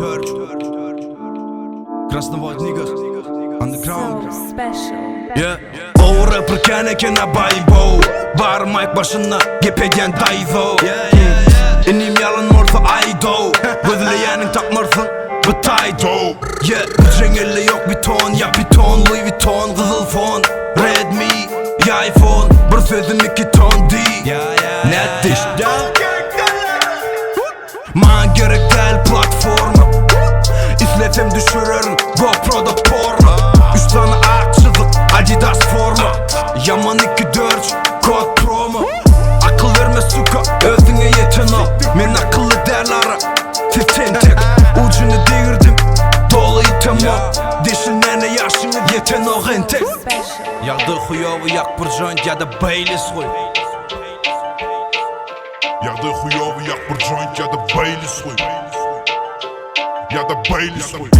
4 Krasnowod niggas Underground So special. Yeah Gowy rapper kän eken abaý bow Bar mic başynda gep edýän daýzo Inim ýalan bolsa aýdow Gözleýäniň tapmarsyň bu taýdo Yeah bu jeňelde ýok biton ýa piton Louis Vuitton gyzyl fon Redmi ýa iPhone Bir sözüm iki ton D Nätdi Maňa gerek däl platforma Islesem düşürerin GoPro'da porno Üç sany ak çyzyk Adidas forma Ýaman iki dörç kod promo Akyl berme suka özüňe ýetenok Men akylly däl ara siz tentek Ujuny degirdim doly itemok Deşilmäne ýaşyňyz ýetenok entek Special. Ýagdaý huýowy ýak bir joint ýa-da Baileys goý. Ýagdaý huýowy ýak bir joint ýa-da Baileys goý. Ýa-da Baileys goý.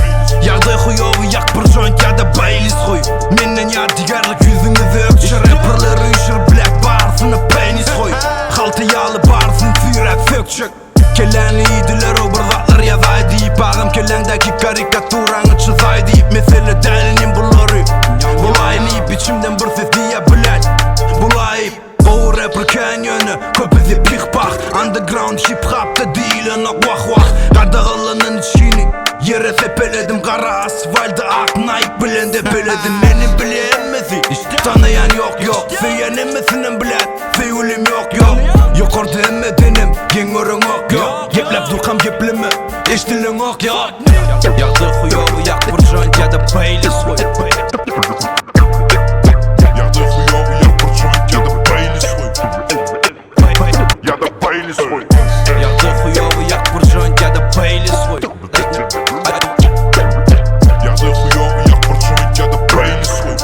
Ýagdaý huýowy ýak bir joint ýa-da Baileys goý. Menden ýadygärlik ýüzüňizi ökçe Rapperleri üýşür blät barsyna penis goý. Halta ýaly barsyny süýräp sökjek. Kelläňi iýdiler-ow bir zatlar ýazaý diýip Agam kelläňdäki karikaturaňy çyzaý diýip Mesele däl inim bulary bolaýyn diýip Içimden bir ses diýýär blät bolaýyp. Gowy rapper kän ýöne köpüsi pih-pah Underground hip-hopda diýilenok wah-wah Gadagalanan içgini ýere sepeledim Gara asfaldy ak Nike bilen depeledim Meni bilýä hemmesi tanaýan ýok ýok Söýýän hemmesinem blät söýgülim ýok ýok Ýokarda hemme denem geň göreňok ýok Gepläp durkam gepleme eşdileňok ýok Ýagdaý huýowy ýak bir joint ýa-da Baileys goý. Ýagdaý huýowy ýak bir joint ýa-da Baileys goý. Ýa-da Baileys goý. Ýagdaý huýowy ýak bir joint ýa-da Baileys goý. Ýagdaý huýowy ýak bir joint ýa-da Baileys goý.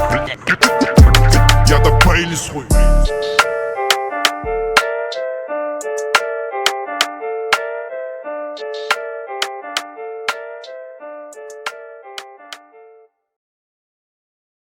Ýa-da Baileys goý.